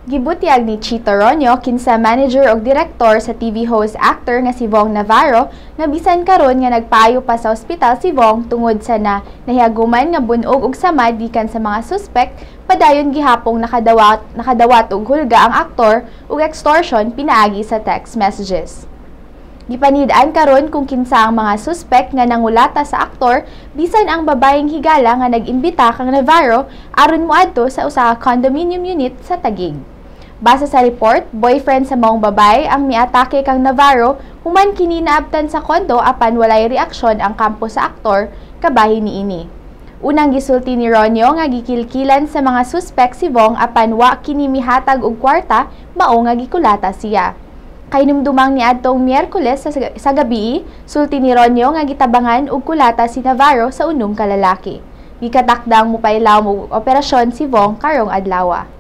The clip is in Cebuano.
Gibutyag ni Chito Roño, kinsa manager og direktor sa TV host actor nga si Vhong Navarro, nga bisan karon nga nagpaayo pa sa ospital si Vhong tungod sa na nahiaguman nga bunog og samad gikan sa mga suspect, padayon gihapong nakadawat og hulga ang aktor ug extortion pinaagi sa text messages. Gipanid-an karon kung kinsa ang mga suspect nga nangulata sa aktor, bisan ang babayeng higala nga nag-imbita kang Navarro aron moadto sa usa ka condominium unit sa Taguig. Base sa report, boyfriend sa maong babae ang miatake kang Navarro human kini naabtan sa kondo, apan walay reaksyon ang kampo sa aktor kabahin niini. Unang gisulti ni Roño nga gikilkilan sa mga suspect si Vhong apan wa kini mihatag og kwarta, mao nga gikulata siya. Kahinumdumang niadtong Miyerkules sa gabi, sulti ni Roño nga gitabangan og kulata si Navarro sa unom ka lalaki. Gikatakdang mopailawom og operasyon si Vhong karong adlaw.